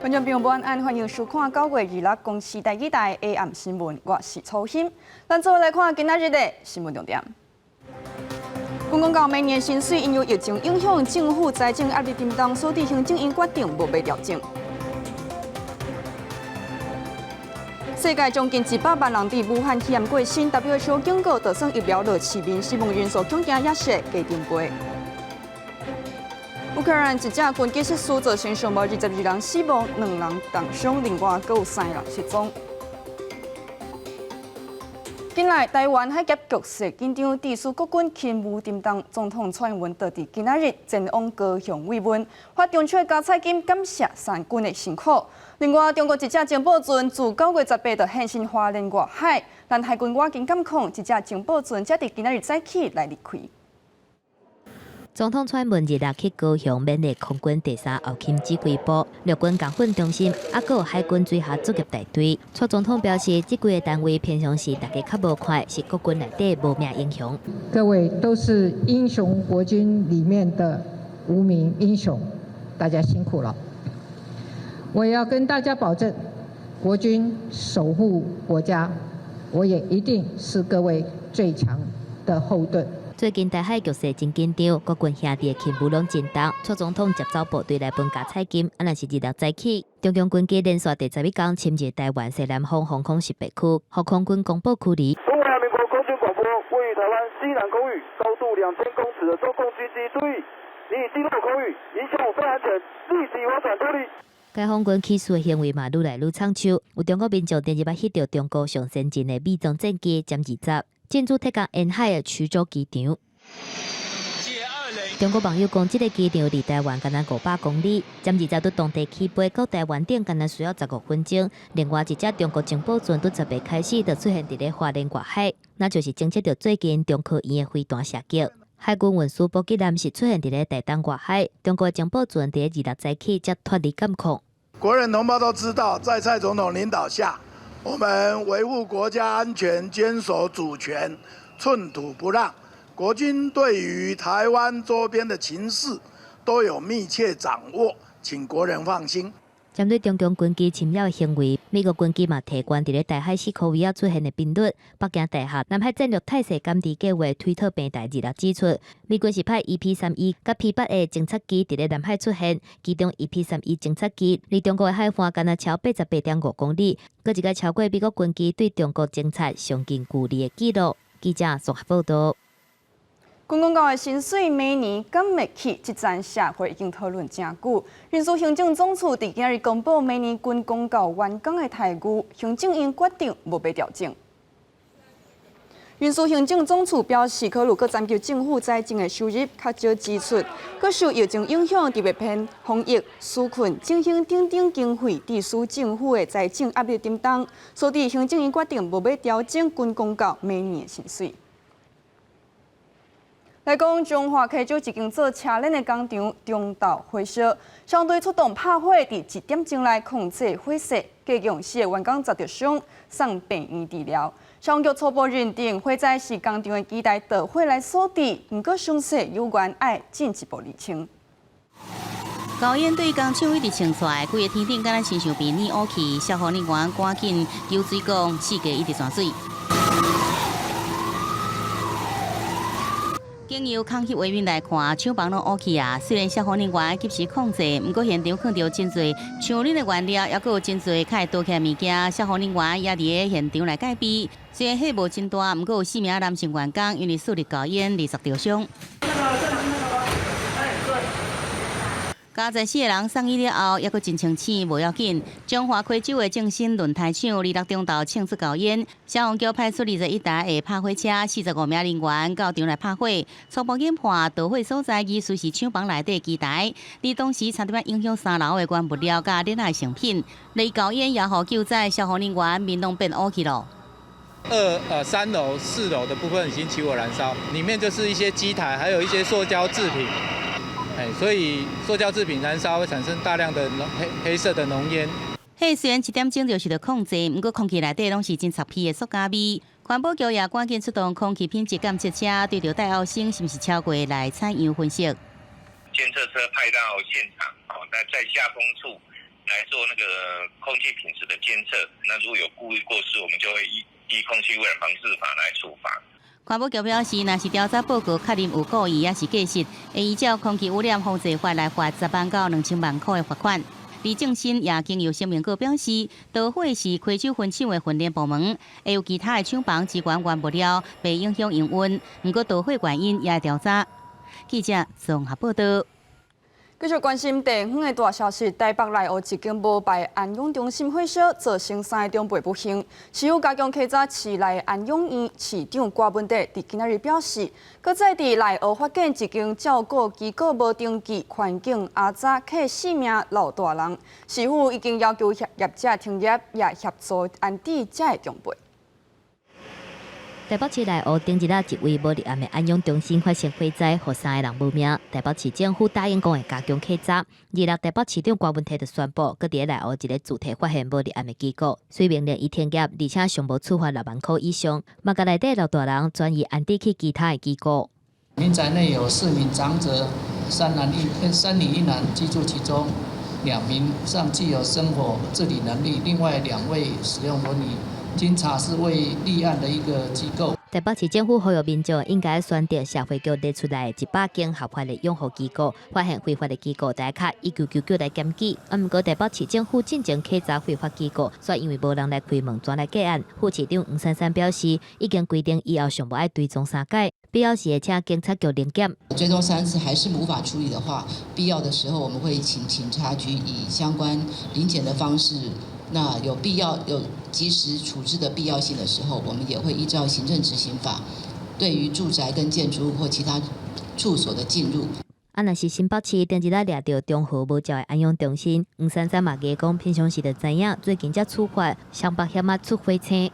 觀眾朋友晚安，歡迎收看9月26公視第二台 AM 新聞，我是楚欣。咱做伙來看今仔日的新聞重點。軍公教每年薪水因為疫情影響，政府財政壓力沉重，所以行政院決定無欲調整。世界將近100萬人佇武漢肺炎過身，WHO 警告，就算疫苗落市面，死亡人數恐驚也是加成倍。烏克蘭一隻軍機失事，造成上無22人死亡，兩人重傷，另外閣有三人失蹤。近來台灣海峽局勢緊張，致使國軍勤務沉重。總統蔡英文就佇今仔日前往高雄慰問，發中秋加彩金感謝三軍的辛苦。另外，中國一隻情報船自9月18就現身花蓮外海，咱海軍趕緊監控，一隻情報船才佇今仔日早起來離開。總統蔡英文日日去高雄勉勵空軍第三後勤指揮部、陸軍工訓中心，抑閣有海軍水下作業大隊。蔡總統表示，這幾个單位平常時大家較無看，是國軍內底無名英雄。各位都是英雄國軍裡面的無名英雄，大家辛苦了。我也要跟大家保證，國軍守護國家，我也一定是各位最強的後盾。最近台海局勢真緊張，國軍兄弟的勤務攏真重。蔡總統接走部隊來分加彩金，啊，若是日六早起，中共軍機連續第11工侵入台灣西南方防空識別區，予空軍公布驅離。中華民國空軍廣播，位於台灣西南空域，高度2000公尺的中共軍機，注意，你已進入空域，影響我飛安全，立即往返脫離。解放軍起事的行為嘛，愈來愈倉手。有中國民眾前日捌翕著中國上先進的武裝戰機殲20，進駐浙江沿海的衢州機場。中國網友講，這个機場離台灣干焦500公里，殲二十佇當地起飛到台灣頂，干焦需要15分鐘。另外一隻中國情報船佇10日開始就出現佇咧花蓮外海，那就是偵測著最近中科院的飛彈射擊。海軍運輸補給艦是出現佇咧台東外海，中國情報船佇咧26早起才脫離監控。國人同胞都知道，在蔡總統領導下，我們維護國家安全，堅守主權，寸土不讓。國軍對於台灣周邊的情勢都有密切掌握，請國人放心。針對中共軍機侵擾的行為，美國軍機嘛提懸佇咧台海四箍圍仔出現的頻率。北京大學南海戰略態勢監視計劃推特平台二六指出，美軍是派 EP-3E佮 P-8A 偵察機佇咧南海出現，其中 EP-3E 偵察機離中國的海岸干焦超88.5公里，閣一個超過美國軍機對中國偵察上近距離的紀錄。記者綜合報導。軍公教的薪水每年敢會起，這陣社會已經討論誠久。人事行政總處佇今日公布明年軍公教員工的待遇，行政院決定無欲調整。人事行政總處表示，考慮閣參究政府財政的收入較少支出，閣受疫情影響，特別偏防疫、紓困、振興等等經費，致使政府的財政壓力沉重，所以行政院決定無欲調整軍公教明年的薪水。來講，彰化溪州一間做車輪的工廠中晝火燒，消防隊出動拍火，佇1點鐘內控制火勢，計共四个員工遭著傷，送病院治療。消防局初步認定火災是工廠的機台導火來所致，毋過詳細有關愛進一步釐清。高煙對工廠一直衝出來，規个天頂敢若親像被染烏去，消防人員趕緊救水管，四界一直泉水。經由空翕畫面來看，廠房攏烏去啊！雖然消防人員及時控制，毋過現場看著真濟搶輪的原料，抑閣有真濟較會倒起的物件，消防人員也佇咧現場來戒備。雖然火無真大，毋過有四名男性員工因為竄入高煙而受著傷。加在四个人送醫了後，猶閣真清醒，無要緊。彰化溪州的正新輪胎廠，26中晝衝出高煙，消防局派出21台的拍火車，45名人員到場來拍火。初步研判，導火所在疑似是廠房內底機台，而當時差點影響三樓的原物料佮鏈仔成品。離高煙也予救災消防人員面攏變烏去囉。 2、3樓、4樓的部分已經起火燃燒，裡面就是一些機台，還有一些塑膠製品。所以塑膠製品燃燒會產生大量的濃黑黑色的濃煙。火雖然1點鐘就受到控制，毋過空氣內底攏是真刺鼻的塑膠味。環保局也趕緊出動空氣品質監測車，對著戴奧辛是毋是超過來採樣分析。監測車派到現場，哦，那在下風處，來做那個空氣品質的監測。那如果有故意過失，我們就會依空氣污染防治法來處罰。環保局表示，若是調查報告確認有故意抑是過失，會依照空氣污染防治法來罰10萬到2000萬塊的罰款。李正新也經由聲明稿表示，導火是溪洲分廠的訓練部門，會有其他的廠房支援原物料，袂影響營運。毋過導火原因也會調查。記者綜合報道。繼續關心地方的大消息，台北內湖一間無牌安養中心火燒，造成三个長輩不幸。市府加強稽查市內安養院，市長郭文哲佇今仔日表示，閣再佇內湖發現一間照顧機構無登記，環境阿雜，客四名老大人。市府已經要求業者停業，也協助安置這个長輩。台北市內湖頂日仔一位無立案的安養中心發生火災，予三个人無命。台北市政府答應講會加強稽查。26台北市長郭文哲就宣布，閣佇咧內湖一個主體發現無立案的機構，遂命令伊停業，而且上無處罰6萬塊以上，嘛共內底老大人轉移安置去其他的機構。民宅內有四名長者，三女一男居住其中，兩名尚具有生活自理能力，另外兩位使用輪椅。經查是未立案的一個機構。台北市政府呼籲民眾應該選擇社會局列出來100間合法的養護機構，發現非法的機構，就敲1999來檢舉。啊，毋過台北市政府進前稽查非法機構，卻因為無人來開門，轉來結案。副市長黃珊珊表示，已經規定以後上無愛追蹤三擺，必要時會請警察局臨檢。追蹤三次還是無法處理的話，必要的時候我們會請警察局以相關臨檢的方式。那有必要有及時處置的必要性的時候，我們也會依照行政執行法，對於住宅跟建築物或其他處所的進入。啊，若是新北市頂日仔掠著中和無照的安養中心，黃珊珊嘛加講，平常時就知影，最近才處罰，雙北險仔出火星。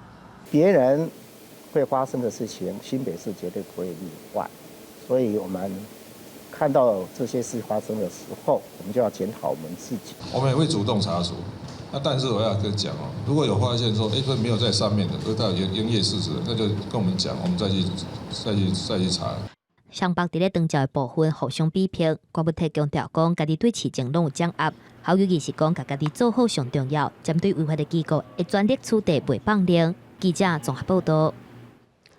別人會發生的事情，新北市絕對不會例外，所以我們看到這些事發生的時候，我們就要檢討我們自己。我們也會主動查處。那但是我要跟講哦，如果有發現說，哎，沒有在上面的，這代表營業事實，那就跟我們講，我們再去查。雙北佇咧長照的部分互相比拼，郭文哲強調講，家己對市政攏有掌握，好尤其是講，共家己做好上重要，針對違法的機構，會全力取締，袂放任。記者綜合報道。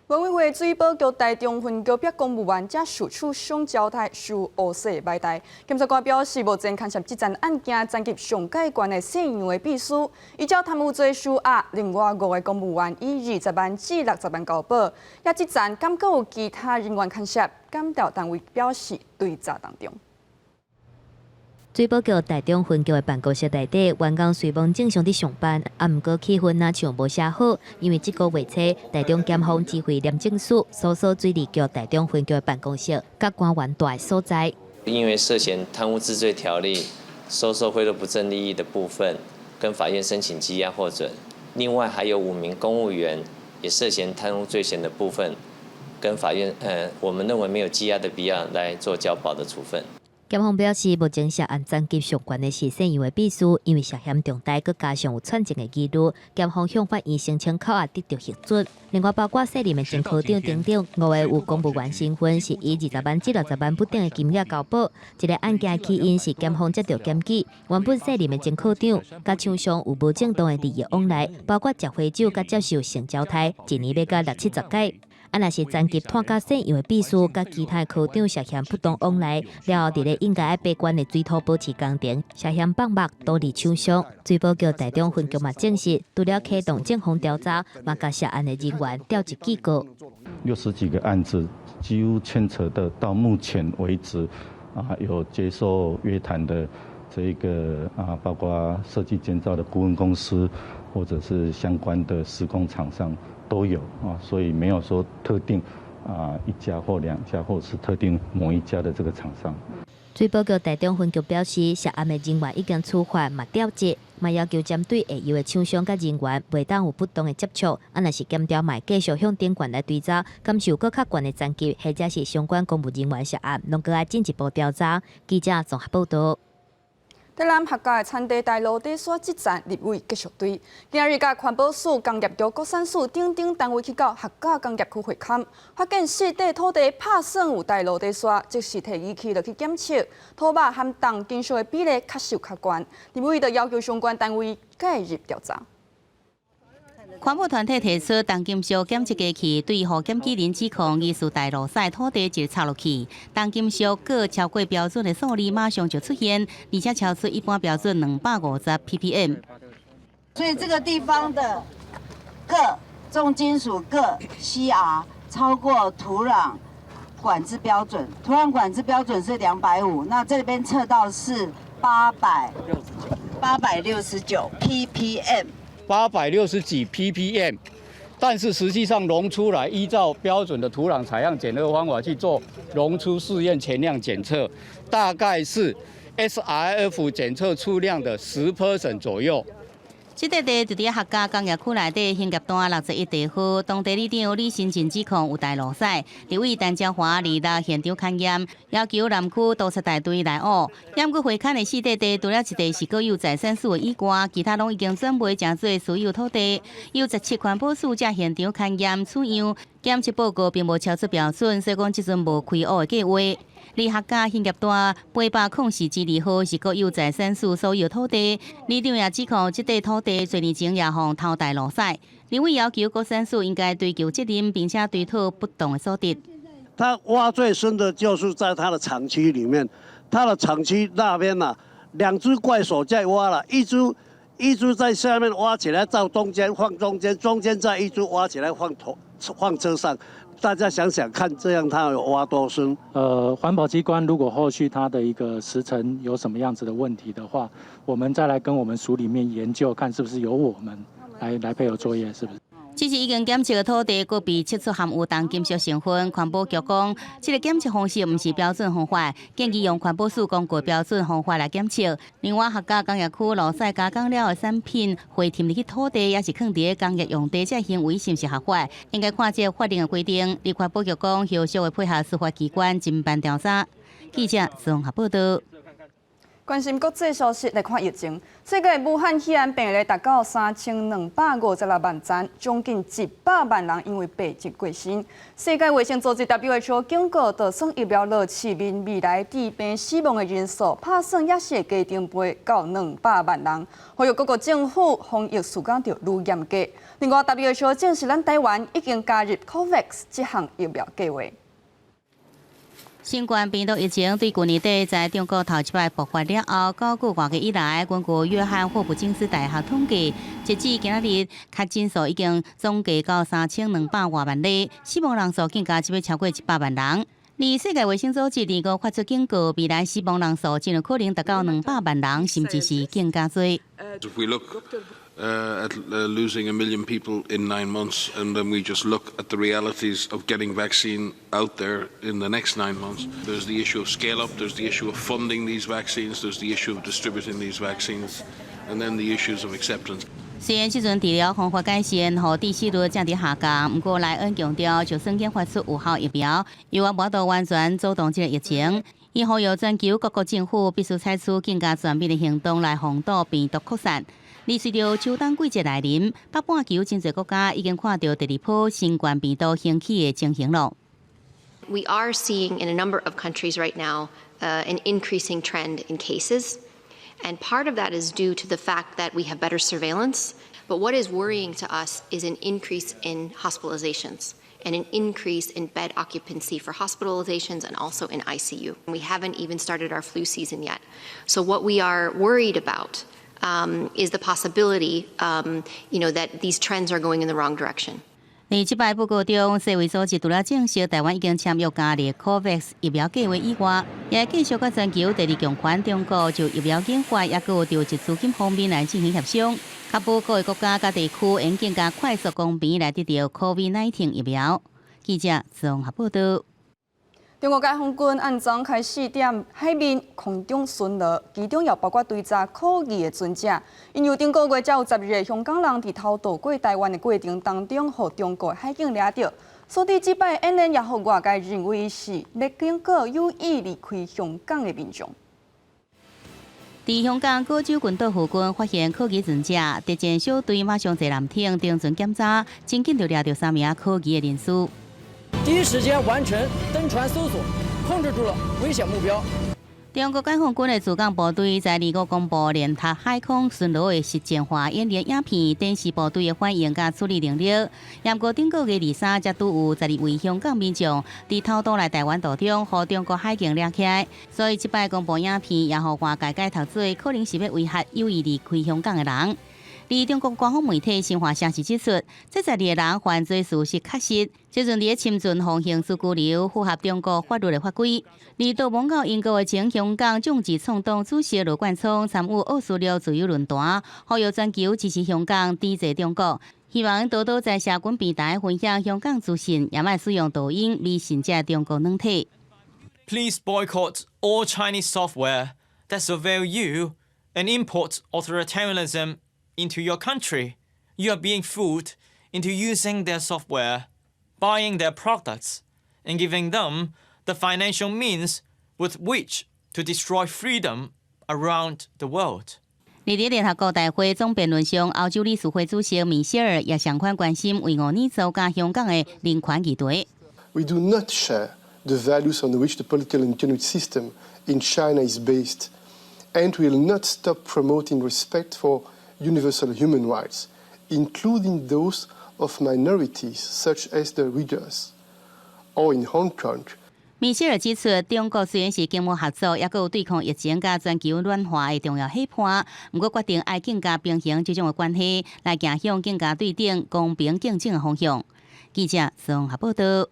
原委會水保局台中分局逼公務員才受處傷招待受烏色埋代。檢察官表示，目前牽涉這樁案件，層級上蓋懸的姓楊的秘書，依照貪污罪收押，另外五个公務員以20萬至60萬交保。也這樁敢閣有其他人員牽涉，檢調單位表示追查當中。水保局台中分局的辦公室內底，員工雖罔正常佇上班，啊，毋過氣氛若像無啥好，因為這個月初，台中檢方指揮廉政署搜索水利局台中分局的辦公室，佮官員蹛的所在。因為涉嫌貪污治罪條例、收受賄賂不正利益的部分，跟法院申請羈押獲准。另外還有5名公務員也涉嫌貪污罪嫌的部分，跟法院，我們認為沒有羈押的必要來做交保的處分。檢方表示，目前涉案層級上懸的是姓楊的秘書，因為涉嫌重大，閣加上有串證的疑慮，檢方向法院申請扣押得著核准。另外，包括卸任的前科長等等，五个有公務員身份，是以20萬至60萬不等的金額交保。這個案件起因是檢方接著檢舉，原本卸任的前科長，佮廠商有無正當的利益往來，包括食花酒佮接受性招待，一年欲共六七十擺。啊，若是層級拖甲姓楊的秘書佮其他科長涉嫌不當往來，了後佇咧應該愛閉關的水土保持工程涉嫌放目導致廠商。水保局台中分局嘛證實，除了啟動正方調查，嘛共涉案的人員調職警告。60幾個案子，幾乎牽扯的到目前為止，啊，有接受約談的這個啊，包括設計建造的顧問公司，或者是相關的施工廠商。都有啊，所以沒有說特定啊一家或兩家，或是特定某一家的這個廠商。水保局台中分局表示，涉案的人員已經處罰，嘛調職，嘛要求針對下游的廠商佮人員，袂當有不當的接觸。啊，若是檢調嘛會繼續向頂懸來追查，感受閣較懸的層級，或者是相關公務人員涉案，攏閣愛進一步調查。記者綜合報道。台南客家的產地大蘆底沙這層立委繼續追，今日共環保署、工業局、國產署等等單位去到客家工業區會勘，發現四塊土地拍算有大蘆底沙，即時提儀器落去檢測，土肉含重金屬的比例確實有較懸，立委就要求相關單位介入調查。環保團體提出重金屬檢測機器對予檢舉人指控疑似大蘆屎土地一插落去，重金屬鉻超過標準的數字馬上就出現，而且超出一般標準250 ppm。所以這個地方的鉻重金屬鉻 Cr 超過土壤管制標準，土壤管制標準是250，那這邊測到是869 ppm。 860幾 ppm，但是實際上溶出來，依照標準的土壤採樣檢測方法去做溶出試驗全量檢測，大概是 SRF 檢測出量的10% 左右。這塊地就佇客家工業區內底興業段61地號，當地里長李新進指控有大蘆屎，立委陳椒華二六現場勘驗，要求南區督察大隊來挖。毋過會勘的四塊地，除了一塊是國有財產署的以外，其他攏已經轉賣成做私有土地。由17環保署才現場勘驗取樣，檢測報告並無超出標準，所以講這陣無開挖的計劃。離客家興業段804-2號是國有財產署所有土地，里長也指控這塊土地濟年前也予偷大蘆屎。立委要求國產署應該追究責任，並且追討不當的所得。他挖最深的就是在他的廠區裡面，他的廠區那邊啊，兩隻怪手在挖了，一隻一隻在下面挖起來到中間放中間，中間再一隻挖起來放頭放車上。大家想想看，這樣他有挖多深？環保機關如果後續他的一個時程有什麼樣子的問題的話，我們再來跟我們署裡面研究，看是不是由我們來配合作業，是不是？這是已經檢測的土地，閣被測出含有重金屬成分。環保局講，這個檢測方式毋是標準方法，建議用環保署公告標準方法來檢測。另外，客家工業區蘆屎加工了的產品回填入去土地，抑是囥佇工業用地，這行為是毋是合法？應該看這個法令的規定。而環保局講，後續會配合司法機關偵辦調查。記者綜合報道。關心國際消息來看疫情，世界武漢肺炎病例達到3256萬宗，將近100萬人因為病疾過身。世界衛生組織 WHO 警告，就算疫苗落市面，未來致病死亡的人數，拍算也是會加成倍到200萬人。呼籲各國政府防疫時間著愈嚴格。另外，WHO 證實咱台灣已經加入 COVAX 這項疫苗計劃。新冠病毒疫情對舊年底在中國頭一擺爆發了後，9個外月以來，根據約翰霍普金斯大學統計，截至今仔日，確診數已經總計到3200外萬例，死亡人數更加這欲超過100萬人。而世界衛生組織二五發出警告，未來死亡人數真有可能達到200萬人，甚至是更加多。 If we look at losing a million people in 9 months, and then we just look at the realities of getting vaccine out there in the next 9 months, there's the issue of scale up, there's the issue of funding these vaccines, there's the issue of distributing these vaccines, and then the issues of acceptance. 雖然這陣治療方法改善，予致死率正佇下降，毋過萊恩強調，就算研發出有效疫苗，猶無法度完全阻擋這個疫情。伊呼籲全球各國政府必須採取更加全面的行動來防堵病毒擴散。而隨著秋冬季節來臨，北半球真濟國家已經看到第二波新冠病毒興起的情形囉。 We are seeing in a number of countries right now an increasing trend in cases. And part of that is due to the fact that we have better surveillance. But what is worrying to us is an increase in hospitalizations and an increase in bed occupancy for hospitalizations and also in ICU. We haven't even started our flu season yet. So what we are worried about is the possibility that these trends are going in the wrong direction. 佇這擺報告中，世衛組織除了證實台灣已經簽約加入 COVAX 疫苗計劃以外，也繼續佮全球第二強權中國就疫苗研發，抑閣有籌集資金方面來進行協商，確保各個國家佮地區會更加快速公平來得到 COVID-19 疫苗。記者綜合報道。中國解放軍按昨開始佇海面、空中巡邏，其中也包括追查可疑的船隻。因為頂個月才有12個香港人佇偷渡過台灣的過程當中，予中國海警掠著。所以這擺演練也予外界認為是欲警告有意離開香港的民眾。佇香港戈州群島附近發現可疑船隻，特戰小隊馬上坐艦艇登船檢查，真緊就掠著三名可疑的人士。第一時間完成登船搜索，控制住了危險目標。中國解放軍的駐港部隊在25公布聯合海空巡邏的實戰化演練影片，展示部隊的反應佮處理能力。毋過頂個月23，才拄有12位香港民眾佇偷渡來台灣途中，予中國海警掠起來。所以這擺公布影片，也予外界解讀做可能是欲威嚇有意離開香港的人。而中國官方媒體新華社是指出，這12個人犯罪事實確實，這陣佇咧深圳奉刑事拘留，符合中國法律的法規。而逃亡到英國的前香港眾志創黨主席羅冠聰參與奧斯陸自由論壇，呼籲全球支持香港，抵制中國。希望多多在社群平台分享香港資訊，也莫使用抖音、微信這中國軟體。 Please boycott all Chinese software that surveil you and import authoritarianism into your country. You are being fooled into using their software, buying their products, and giving them the financial means with which to destroy freedom around the world. 佇咧聯合國大會總辯論上，歐洲理事會主席米歇爾也相款關心維吾爾族佮香港的人權議題。 We do not share the values on which the political and economic system in China is based, and will not stop promoting respect for universal human rights, including those of minorities such as the Uyghurs, or in Hong Kong. 米歇爾指出，中國雖然是經貿合作，抑閣有對抗疫情佮全球暖化的重要伙伴，毋過決定愛更加平衡這種的關係，來走向更加對等、公平競爭的方向。記者綜合報道。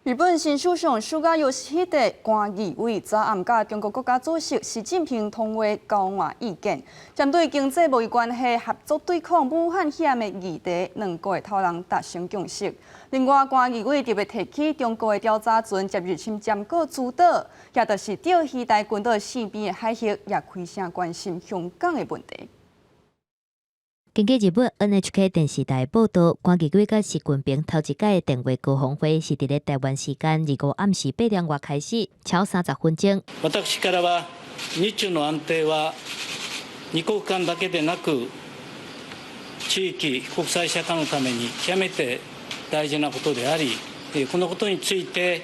日本新首相菅義偉關儀偉昨暗佮中國國家主席習近平通話交換意見，針對經濟貿易關係合作對抗武漢肺炎的議題，兩國的頭人達成共識。另外，關儀偉特別提起中國的調查船接入侵尖閣諸島，也就是釣魚台群島四邊的海域，也開聲關心香港的問題。根據日本 NHK 電視台報道，關儀偉佮習近平頭一擺的電話高峰會是佇咧台灣時間25暗時8點外開始，超30分鐘。私からは日中の安定は二國間だけでなく地域國際社會のために極めて大事なことであり、このことについて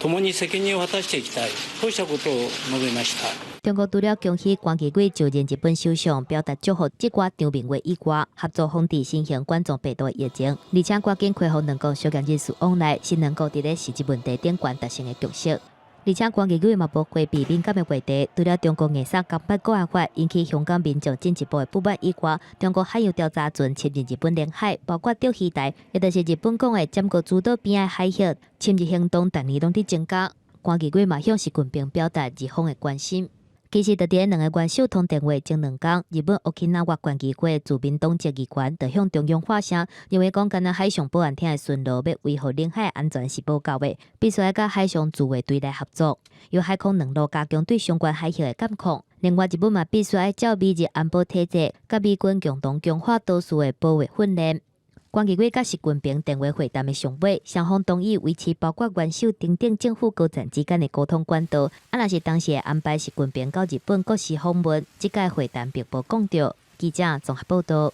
共に責任を果たしていきたい、こうしたことを述べました。中國除了恭喜關儀偉就任日本首相，表達祝福這寡場面話以外，合作防治新型冠狀病毒的疫情，而且趕緊恢復兩國相關人士往來，是兩國佇咧實質問題頂懸達成的共識。而且關儀偉嘛無迴避敏感的話題，除了中國硬塞港版國安法引起香港民眾進一步的不滿以外，中國海洋調查船侵入日本領海，包括釣魚台，也就是日本講的尖閣諸島邊的海域，侵入行動逐年攏佇增加。關儀偉嘛向習近平表達日方的關心。其實，佇咧兩个元首通電話前兩工，日本沖縄縣議會自民黨籍議員就向中央發聲，認為講干焦海上保安廳的巡邏欲維護領海安全是無夠的，必須愛佮海上自衛隊來合作，由海空兩路加強對相關海域的監控。另外，日本嘛必須愛照美日安保體制，佮美軍共同強化島嶼的保衛訓練。關儀偉佮習近平電話會談的上尾，雙方同意維持包括元首等等政府高層之間的溝通管道。啊，若是當時會安排習近平到日本國事訪問，這屆會談並無講著。記者綜合報道。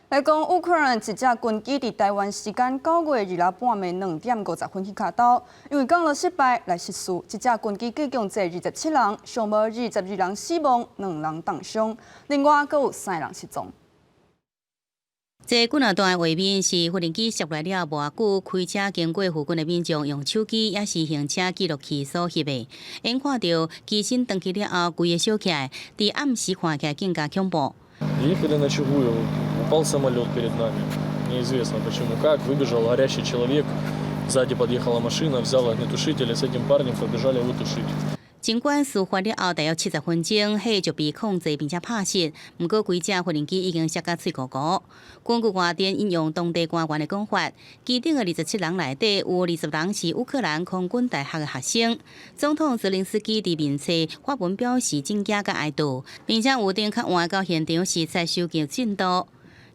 來講，烏克蘭一隻軍機佇台灣時間9月26半暝2點50分去跤兜，因為降落失敗來失事。這隻軍機共載27人，上無22人死亡，兩人重傷，另外閣有三人失蹤。這幾若段畫面是無人機攝來了無偌久，開車經過附近的民眾用手機抑是行車記錄器所翕的。眼看著機身轉去了後，規个燒起來，佇暗時看起來更加恐怖。 Ехали на Чугуев, упал самолет перед нами. Неизвестно почему, как. Выбежал горящий человек, сзади подъехала машина, взял огнетушитель, и с этим парнем побежали его тушить. 儘管事發了後大約70分鐘，火就被控制並且拍熄，毋過規隻無人機已經燒甲碎糊糊。根據外電引用當地官員的講法，機頂的27人內底有20人是烏克蘭空軍大學的學生。總統澤連斯基佇面冊發文表示震驚佮哀悼，並且預定較晚到現場視察搜救進度。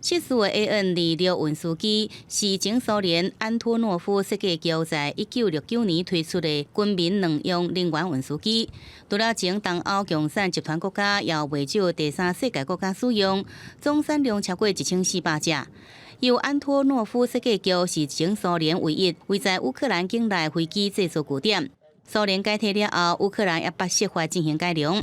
失事的 AN 26運輸機是前蘇聯安托諾夫設計局在1969年推出的軍民兩用能源運輸機。除了前東歐共產集團國家，也有袂少第三世界國家使用，總產量超過1400隻。由安托諾夫設計局是前蘇聯唯一位在烏克蘭境內飛機製造據點。蘇聯解體了後，烏克蘭也捌設法進行改良。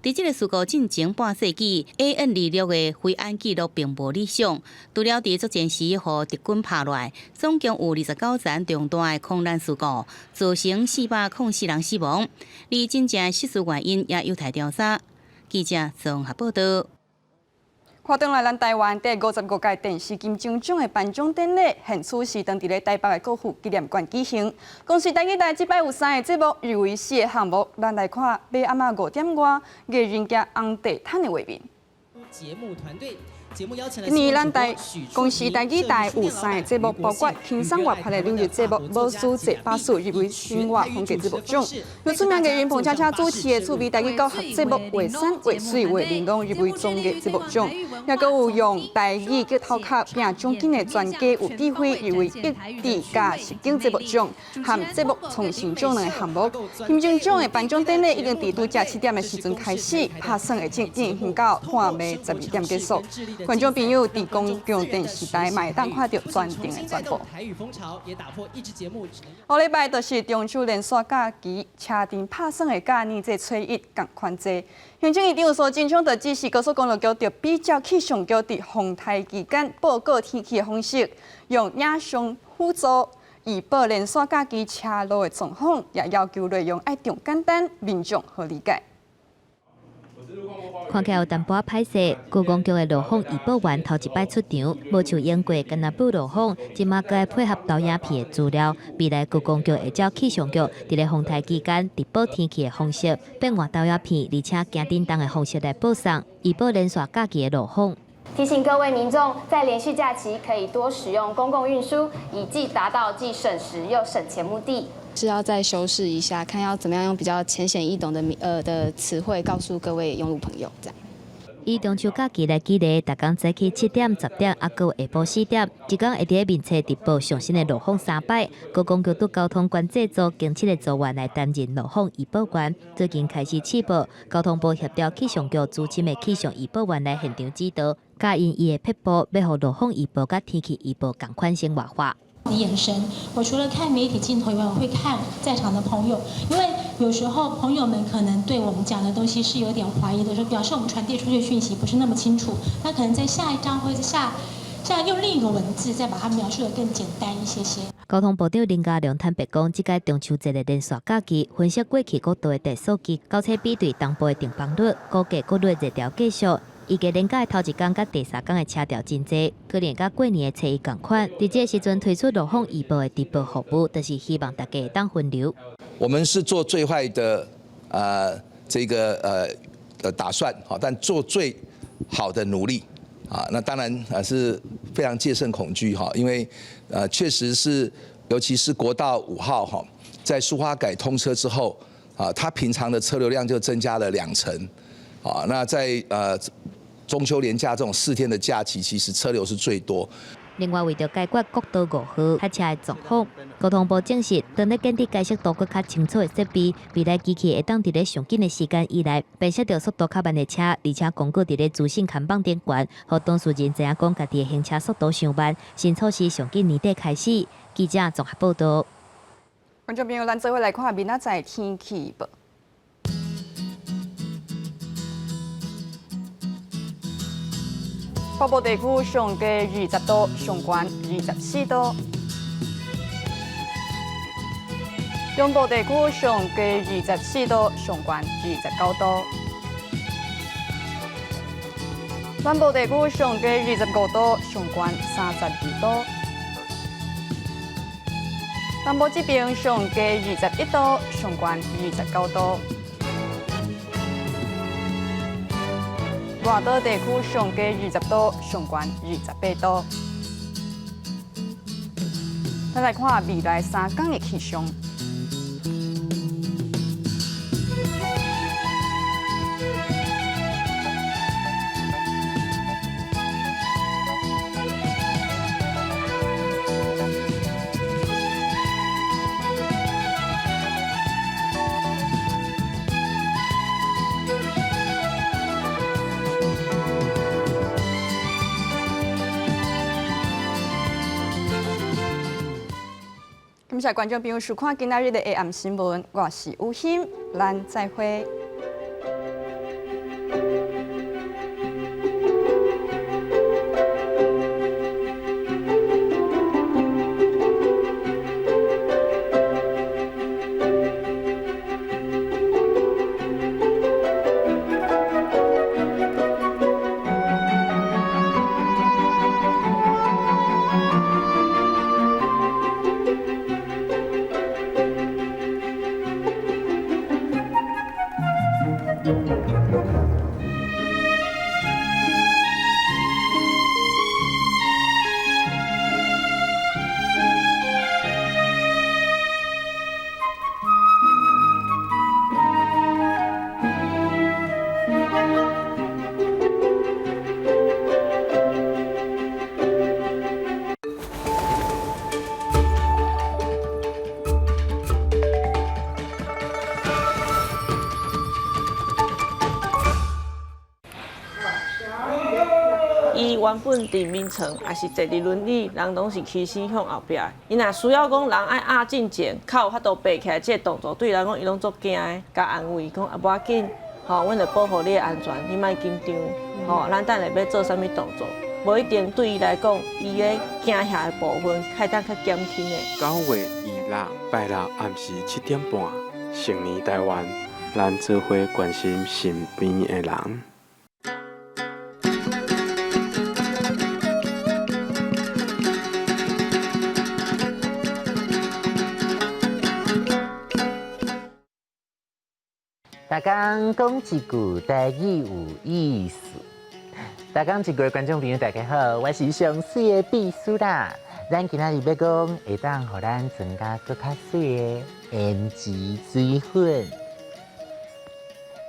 佇這个事故進前半世紀，AN 26的飛安記錄並無理想。除了佇作戰時予敵軍拍落來，總共有29層重大的空難事故，造成404人死亡。而真正失事原因也有待調查。記者綜合報道。看轉來，咱台灣第55屆電視金鐘獎的頒獎典禮，現此時當佇咧台北的國父紀念館舉行。公視台語台這擺有三个節目，入圍四个項目，咱來看欲暗仔5點外藝人行紅地毯的畫面。節目團隊。今年咱台公視台語台有三个節目，包括輕鬆活潑的旅遊節目《無事做百事》入圍生活風格節目獎，由出名藝人彭恰恰主持的趣味台語教學節目《畫山畫水畫玲瑯》入圍綜藝節目獎，也閣有用台語激頭殼拼獎金的專家有智慧入圍益智佮實景節目獎和節目創新獎兩个項目。金鐘獎的頒獎典禮已經佇拄才7點的時陣開始，拍算會進行到半暝12點結束。觀眾朋友佇公共電視台嘛會當看著全程的轉播。後禮拜就是中秋連續假期，車陣拍算會佮年這初一仝款濟。行政院長蘇貞昌就指示高速公路局，著比照氣象局佇風台期間報告天氣的方式，用影像輔助預報連續假期車路的狀況，也要求內容愛上簡單，民眾好理解。看起來有淡薄仔歹勢，高公局的路況預報員頭一擺出場，無像英國干焦報路況，這馬閣愛配合投影片的資料。未來高公局會照氣象局佇咧風台期間直播天氣的方式，變換投影片，而且行叮當的方式來播送預報連續假期的路況。提醒各位民眾，在連續假期可以多使用公共運輸，以既達到既省時又省錢目的。是要再修飾一下，看要怎麼樣用比較淺顯易懂的詞彙告訴各位用路朋友，這樣。以中秋假期來舉例，逐工早起7點、10點，抑閣有下晡4點，一工會佇咧面冊直播上新的路況三擺。高公局對交通管制組經七个組員來擔任路況預報員，最近開始試報，交通部協調氣象局資深的氣象預報員來現場指導，教𪜶伊的撇步，欲予路況預報佮天氣預報仝款生活化。眼神，我除了看媒體鏡頭以外，我會看在場的朋友，因為有時候朋友們可能對我們講的東西是有點懷疑的，說表示我們傳遞出去的訊息不是那麼清楚，那可能在下一張或者下下用另一個文字再把它描述得更簡單一些些。交通部長林佳龍坦白講，這屆中秋節的連續假期，分析過去國道的數據，交叉比對東部的訂房率，估計各類熱潮繼續。預計連假的頭一工佮第三工的車潮真濟，可能佮過年的初一仝款。佇這个時陣推出路況預報的直播服務，就是希望大家會當分流。我們是做最壞的這個打算，但做最好的努力啊。那當然啊是非常戒慎恐懼哈，因為確實是，尤其是國道5號哈，在蘇花改通車之後啊，它平常的車流量就增加了2成啊。那在中秋連假這種4天的假期，其實車流是最多。另外，為著解決國道5號塞車的狀況，交通部證實，當咧建置解析度閣較清楚的設備，未來機器會當佇咧上緊的時間以內，辨識著速度較慢的車，而且廣告佇咧資訊看板頂懸，予當事人知影講家己的行車速度傷慢。新措施上緊年底開始。記者綜合報道。觀眾朋友，咱做伙來看明仔載天氣預報。北部地區上低20度，上懸24度；中部地區上低24度，上懸29度；南部地區上低25度，上懸32度；南部這邊上低21度，上懸29度。外島地區上低20度，上懸28度。咱來看未來3天的氣象。感謝觀眾朋友收看今仔日的下暗新聞，我是吳欣，咱再會。伊原本佇眠床，抑是坐佇輪椅，人攏是起身向後壁。伊若需要講人愛壓進前，較有法度爬起來，這个動作對伊來講，伊攏足驚的。共安慰講啊，無要緊，吼，阮會保護你的安全，你莫緊張，吼，咱等下欲做啥物動作，無一定對伊來講，伊的驚嚇的部分，會當較減輕的。9月26，拜六暗時7點半，成年台灣，咱做伙關心身邊的人。逐工講一句台語有意思。逐工一句觀眾朋友大家好，我是上媠的秘書啦。咱今仔日欲講會當予咱妝甲閣較媠的胭脂水粉。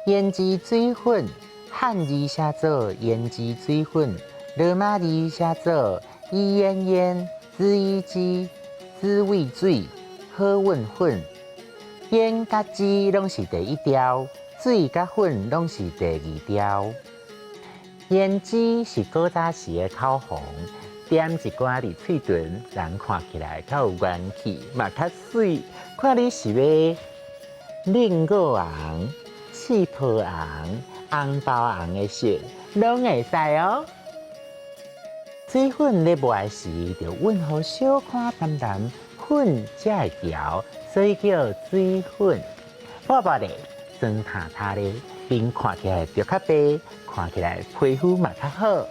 胭脂水粉，漢字寫做胭脂水粉，羅馬字寫做伊煙煙、紫衣機、紫味水、好運粉。胭佮脂攏是第一調，水佮粉攏是第二調。胭脂是古早時的口紅，點一寡佇喙唇，人看起來較有元氣，嘛較媠。看你是欲檸果紅、刺皮紅、紅包紅的色，攏會使哦。水粉咧抹的時，著溫予小可澹澹，粉才會牢，所以叫水粉。抹抹咧，妝塌塌咧，面看起來就較白，看起來皮膚嘛較好。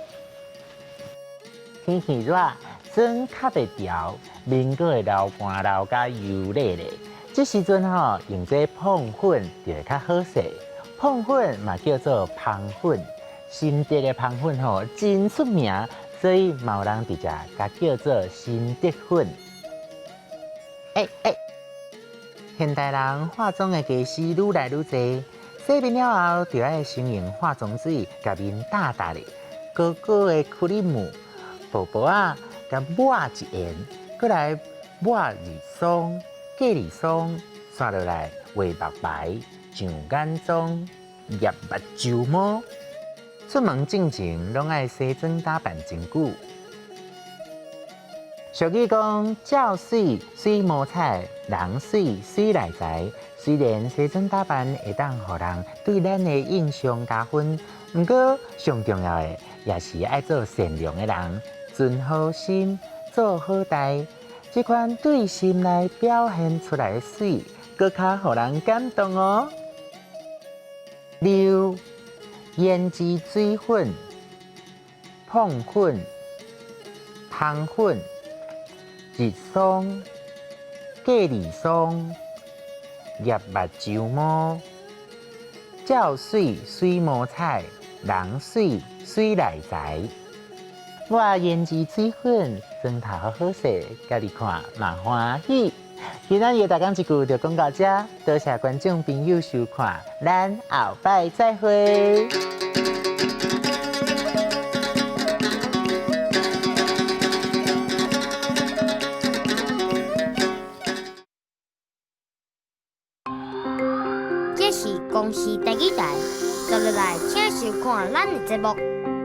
天氣熱，妝較袂牢，面閣會流汗流甲油膩咧。這時陣吼，用這膨粉就會較好勢。膨粉嘛叫做芳粉，新竹的芳粉吼真出名，所以嘛有人直接共叫做新竹粉。欸欸，現代人化妝的家私愈來愈濟，洗面了後就愛先用化妝水共面打打咧，膏膏的クリーム薄薄仔，共抹一遍，閣來抹日霜、隔日霜，紲落來畫目眉、上眼妝、揜目睭毛。出門進前攏愛西裝打扮真久。俗語講，鳥媠媠毛彩，人媠媠內在。雖然西裝打扮會當予人對咱的印象加分，毋過上重要的也是愛做善良的人，存好心，做好代。這款對心內表現出來的媠，閣較予人感動哦。六，胭脂水粉、膨粉、芳粉、日霜、隔日霜、揜目睭毛、鳥媠媠毛彩，人媠媠內在。我胭脂水粉，妝頭好好勢，家己看嘛歡喜。今仔日的逐工一句就講到這，多謝觀眾朋友收看，咱後擺再會。這是公視第二台，接落來請收看咱的節目。